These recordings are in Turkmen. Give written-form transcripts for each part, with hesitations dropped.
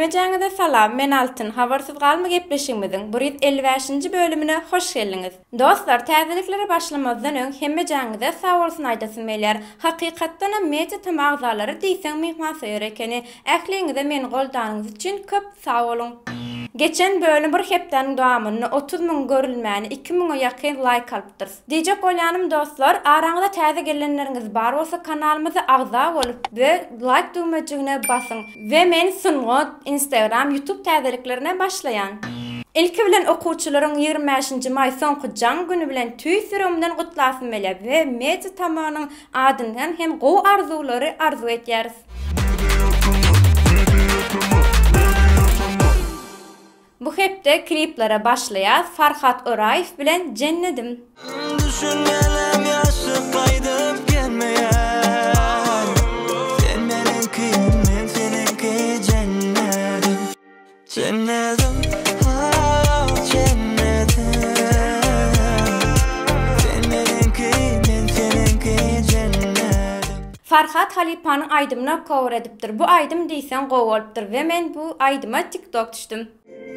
Hemejäňize salam, men Altyn, Habarsyz galma gepleşigimiziň 155-nji bölümine hoş geldiňiz. Dostlar, täzeliklere başlamazdan öň hemejäňize sagbolsun aýdasym gelýär. Hakykatdanam Media TM agzalary diýseň myhmansöýer ekeni. Ähliňize meni goldanyňyz üçin köp sag boluň. Geçen bölüm bir hepdäniň dowamynda 30 müň görülmäni 2 müňe ýakyn laýk alypdyrys. Diýjek bolýanym dostlar, araňyza täze gelenleriňiz bar bolsa kanalymyza agza bolup we laýk düwmejigine basyň we men sungat, instagram, youtube täzeliklerine başlaýan. Ilki bilen okuwçylaryň 25-nji maý soňky jaň güni bilen tüýs ýüregimden gutlasym gelýär we Media Tamanyň adyndan hem gowy arzuwlary arzuw edýäris. Bu hepde kliplere başlaýas Farhat Öraýew bilen Jennedim. Düşünmelem ýaşlyk gaýdyp gelmeýär Sen meniňki, men seniňki jennedim Jennedim, ah, jennedim Sen meniňki, men seniňki jennedim. Farhat halypanyň aýdymyna cover edipdir bu aýdym diýseň gowy bolupdyr we men bu aýdyma tiktok düşdüm.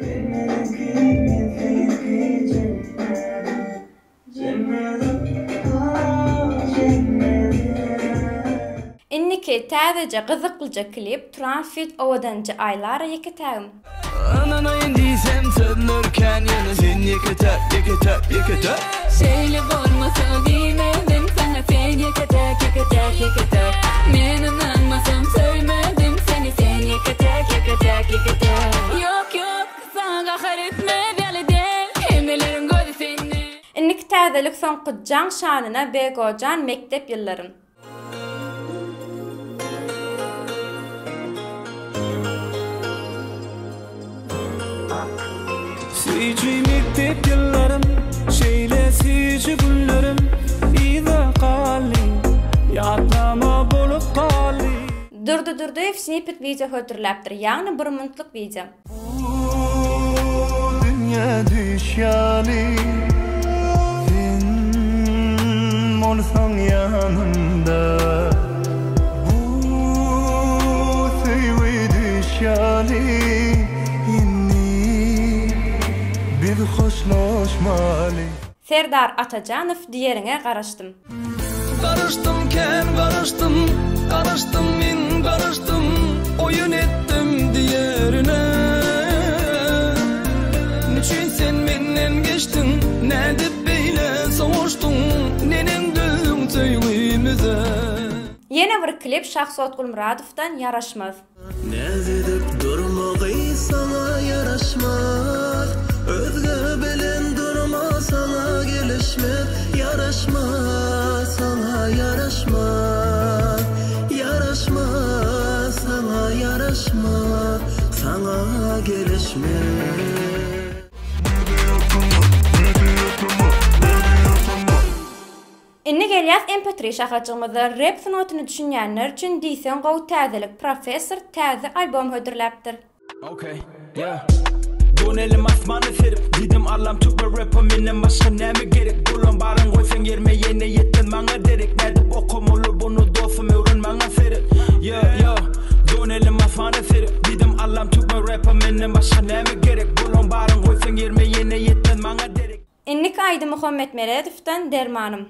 Sen meniňki, men seniňki jennedim Jennedim, ah, jennedim. Indiki täzeje gyzyklyja klip Turan feat Owadanja Aýlara ýeke tägim. Ynanaýyn diýsem sözler kän ýöne sen ýeke täk, ýeke täk, ýeke täk. Şeýle bolmasa diýmezdim saňa sen ýeke täk, ýeke täk, ýeke täk. Men ynanmasam söýmezdim seni sen ýeke täk, ýeke täk, ýeke täk. Ýok, ýok, saňa gahar etmez ýaly däl, hemmeleriň gözi sende. Indiki täzelik soňky jaň şanyna Begojan mekdep ýyllarym. Süýji mekdep ýyllarym, şeýle süýji günlerim yza galdy, ýatlama bolup galdy. Durdy Durdyýew snippet wideo hödürläpdir, ýagny bir minutlyk wideo. Bu dünýä düýş ýaly, sen bolsaň ýanymda. Bu söýgi düýş ýaly, indi biz hoşlaşmaly. Serdar Atajanow diýeriňe garaşdym. Garaşdym kän garaşdym, garaşdym men garaşdym, Oýun etdim diýerine. Nüçin sen menden geçdiň, nädip beýle sowaşdyň, Neneň dözdüň söýgimize. Ýene bir klip Şahzod Gulmyradowdan Ýaraşmaz. Näz edip durma gyz saňa ýaraşmaz Özge bilen durma saňa gelişmez Ýaraşmaz saňa ýaraşmaz Ýaraşmaz saňa ýaraşmaz Saňa gelişmez. Indi gelýäs MP3 şahajygymyza rep sungatyny düşünýänler üçin diýseň gowy täzelik Professor täze albom hödürläpdir. Okay, yeah. Don elim asmana serip Diýdim Allam türkmen rapper menden başga näme gerek Bolan baryn goýsaň ýerime ýene ýetmez maňa derek Nädip okamaly bunu dostum öwren maňa seret Yeah, yeah. Don elim asmana serip Diýdim Allam türkmen rapper menden başga näme gerek Bolan baryn goýsaň ýerime ýene ýetmez maňa derek. Indiki aýdym Muhammet Meredowdan Dermanym.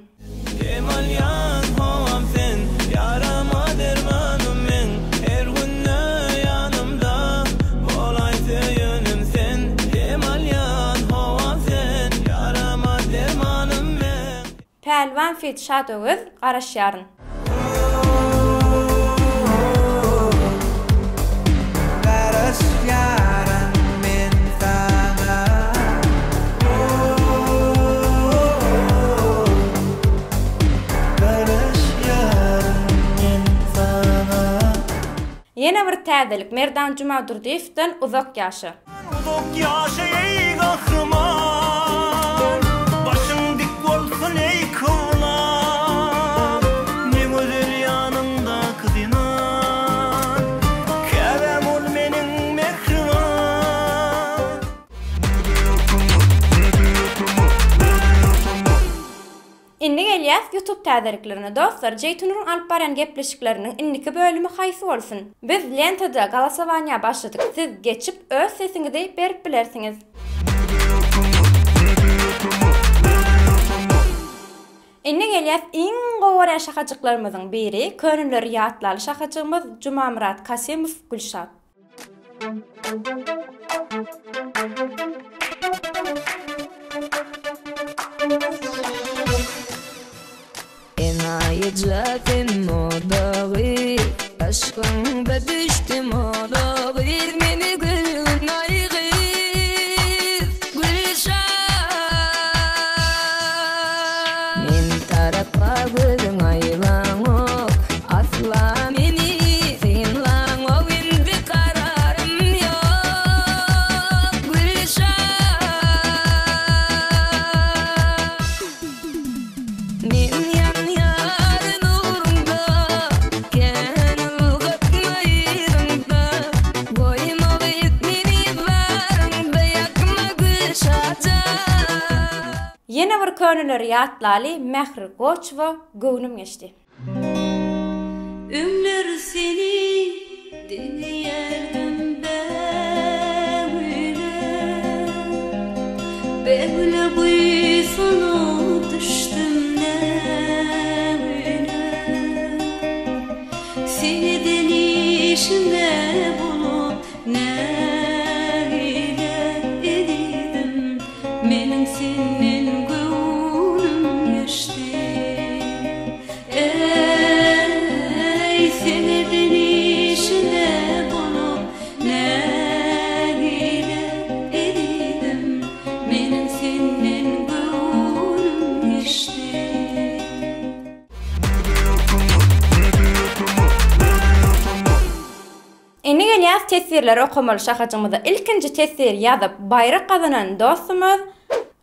Dem alýan howam sen, ýarama dermanym meň, Her günde ýanymda bolaý söýenim sen, Dem alýan howam sen, ýarama dermanym meň. Pälwan feat Şadöwez Garaşýaryn. Garaşýaryn men saňa Garaşýaryn men saňa. Ýene bir täzelik Merdan Jumadurdyýewden Uzak ýaşa. Uzak ýaşa eý gahryman, Başyň dik bolsun eý kyblam. Ne gözel ýanyňdaky zenan, Käbäm ol meniň mähriban. Indi gelýäs. YouTube täzeliklerine. Dostlar, Jeýtunuryň alyp barýan gepleşikleriniň indiki bölümi haýsy bolsun? Biz lentada golosowaniýa başladyk. Siz geçip öz sesiňizi berip bilersiňiz. Indi gelýäs iň gowy görýän şahajyklarymyzyň biri, köneleri ýatlaly şahajygymyz Jumamyrat Kasymow Gülşat. Enaýyja sen moda gyz Yşkyňda düşdüm oda gyz Meni gülgün-aý gyz Gülşat Men tarapa gözüň aýlaňok Asla meni synlaňok Indi kararym ýok Gülşat Men ýanýaryn ugruňda, kän ylgatma yzyňda, Goýma gyz meni baryňda ýakma Gülşat jan. Ýene bir köneleri ýatlaly Mähri Goçowa göwnüm geçdi. Öňler seni diňleýärdim bägüle, Bägüle buýsanyp düşdüm nägüle. Sen eden işiňe bolup nägile, Ezizim, Meniň senden göwnüm geçdi. Eý, seň eden işiňe bolup nägile, ezizim, meniň senden göwnüm geçdi. Indi gelýäs teswirleri okamaly şahajygymyza ilkinji teswir ýazyp baýrak gazanan dostumyz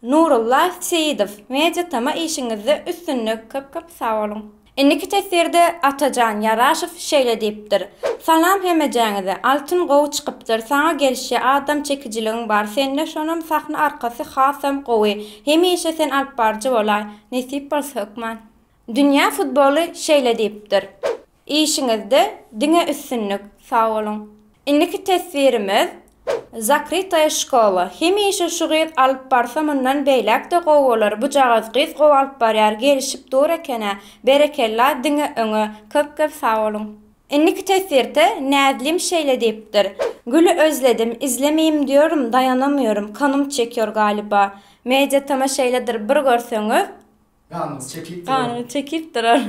Nurulla Seýidow Media tama işiňizde üstünlik köp köp sag boluň. Indiki teswirde Atajan Ýaraşow şeýle diýipdir, Salam hemejäňize, Altyn gowy çykypdyr, saňa gelişýä adam çekijiligiň bar sende şonam sahna arkasy hasam gowy, hemişe sen alyp baryjy bolaý, nesip bolsa hökman. Dünýä futboly şeýle diýipdir, Işiňizde diňe üstünlik, sag boluň. Indiki teswirimiz Zakrytaýa şkola, hemişe şu gyz alyp barsa mundan beýläk-de gowy bolar, bujagaz gyz gowy alyp barýar, gelişip dur ekenä, berekella diňe öňe, köp köp sag boluň. Indiki teswirde Näzlim şeýle diýipdir, Güli özledim, izlemeyim diyorum, daýanamıyorum, kanym çekiyor galiba. Media tama şeýledir bir görseňiz, Ganyňyzy çekip durar. Ganyňy çekip durar.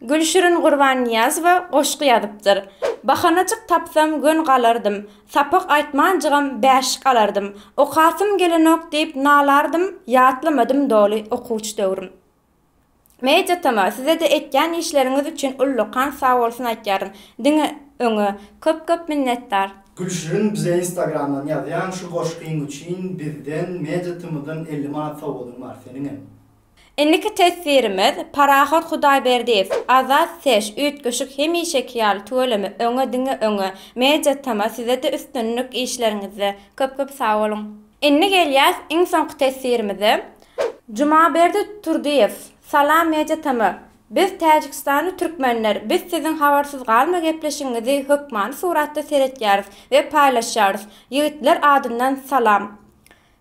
Gülşirin Gurbannyýazowa goşgy ýazypdyr. Bahanajyk tapsam gön galardym, Sapak aýtmanjygam bäşik alardym. Okasym gelenok diýip nalardym, Ýatlamadym doly okuwçy döwrüm. Media TM, size-de etýän işleriňiz üçin ullakan sagbolsun aýtýaryn. Diňe öňe. Köp köp minnetdar. Gülşirin bize instagramdan ýazýaň şu goşgyň üçin bizden Media TM-dan 50 manat sowgadyň bar seniňem. Indiki teswirimiz Parahat Hudaýberdiýew, Azat Seş, üýtgeşik hemişeki ýaly tüweleme öňe diňe öňe, Media TM sizede üstünlik işleriňizde, köp köp sag boluň. Indi gelýäs iň soňky teswirimize Jumaberdi Turdyýew, Salam Media TM, Biz Täjigistanly türkmenler, biz siziň Habarsyz galma gepleşigiňizi hökmany suratda seretýäris we paýlaşýarys. Ýigitler adyndan salam.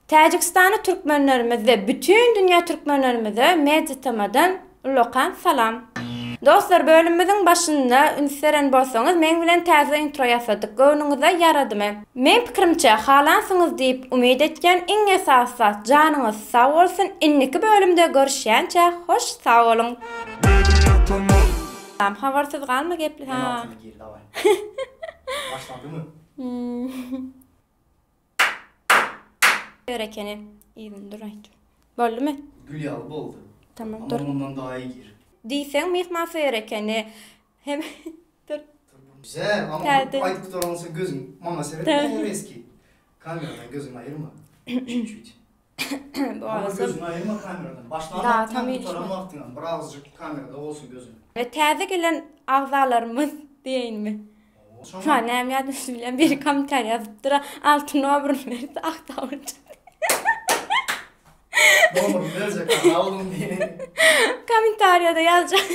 Täjigistanly türkmenlerimiz we bütin dünýä türkmenlerimize Media TM-dan ullakan salam. Dostlar bölümimiziň başynda üns beren bolsaňyz meň bilen täze intro ýasadyk göwnüňize ýaradymy? Meň pikirimçe halansyňyz diýip umyt etýän iň esasy zat janyňyz sag bolsun indiki bölümde görüşýänçä hoş sag boluň. Habarsyz galma gepli ha. Başladymy? Ýör ekeni. Yzyny dur aýt. Boldumy? Gül ýaly boldy. Tamam dur. Amma mundan daha iyi gir. Diýseň myhmansöýer ekeni. Hem dur. Güzel ama Täze. aýdyp gutaran soň gözüň maňa seretme reski. Kameradan gözüňi aýyrma. Çüç-çüç. Ama gözüňi aýyrma kameradan. Başlan Da, wagtyňam tam gutaran ilişme. wagtyňam birazjyk kamerada bolsun gözüň. We täze gelen agzalarymyz diýeýinmi? Ha näme ýazypdyr bilýän biri kommentariý ýazypdyr altyn obryny berse agza boljak. Nomeryny berjek sag boluň diýen. Kommentariýada ýazjak.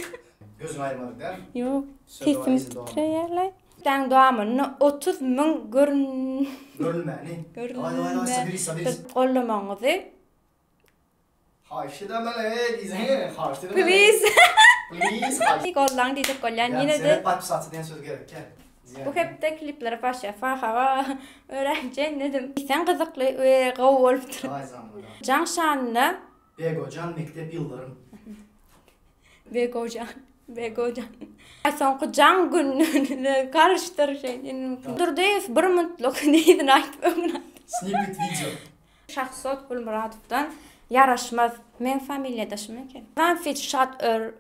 Gözüňi aýyrmadyk dälmi? Ýok. Sesim titreýärle. Daň dowamynda 30 müň görün Görünmäni. Daway daway daway sabiri sabiri. Gollamagyňyzy Haýyş edemeli eý diýseňe haýyş edemeli. Please. Please haýyş. Gollaň diýjek bolýan Ýa ýene-de. seret podpisatsa diýen söz gerekýä. Bu hepde kliplere başýas. Hawa örän jennedim. Diýseň gyzykly we gowy bolupdyr. Daway zamla daway. Jaň şanyna. Begojan mekdep ýyllarym. Begojan. Begojan. Aý soňky jaň gününe garyşdyr şeý. Durdyýew bir muntluk diýdin aýdyp öňüni aýtdy. Snippet wideo. Şahzod Gulmyradowdan ýaraşmaz. Meň familiýadaşym eken. Zanfi Şad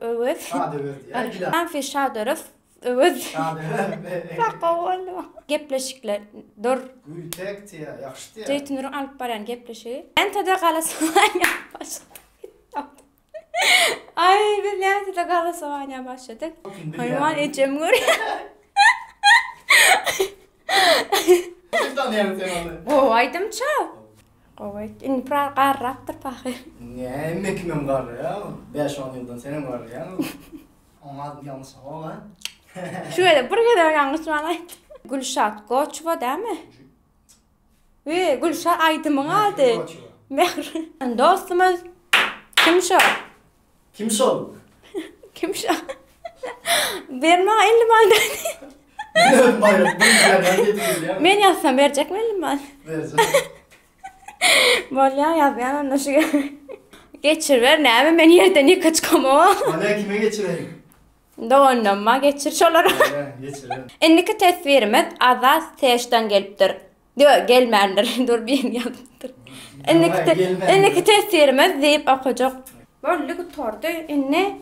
Öwez. Şad Öwez diýýär. Gila. Zanfi Şadörew Öwez. Şad Öwez. Bak gowy boldy bu. Gepleşikler dur. Gültek diýýär, ýagşy diýýär. Jeýtinuryň alyp barýan gepleşigi. Lentada galasowania başladyk. Aý biz lentada galasowania başladyk. Haýwan ejem görýär. Kim tanýaň sen ony? Gowy aýdymçy. Gowy. Indi biraz garrapdyr pahyr. Näme kimem garraýar? 5-10 ýyldan senem garraýaň. Oň adyny ýalňyş awa. Şu gezek bir gezek ýalňyşman aýt. Gülşat Goçowa dämi? We Gülşat aýdymyň ady. Mähri. Dostumyz kim şo? Kim şol? Kim şo? Ber maňa 50 manat. Men özüm baýrak birinji ýerden getirýän. Men ýazsam berjekmi 50 manat? Berjek. Bolýar ýazýan onda şu Geçiriber näme men ýerden ýeke çykamok. Bolýar kime geçireýin? Doganlaryma geçir şolara. Bolýar geçirerin. Indiki teswirimiz Azat Seşden gelipdir. Ýok, gelmändir. Dur birini ýazypdyr. Indiki indiki teswirimiz diýip okajak. Boldy gutardy. Indi.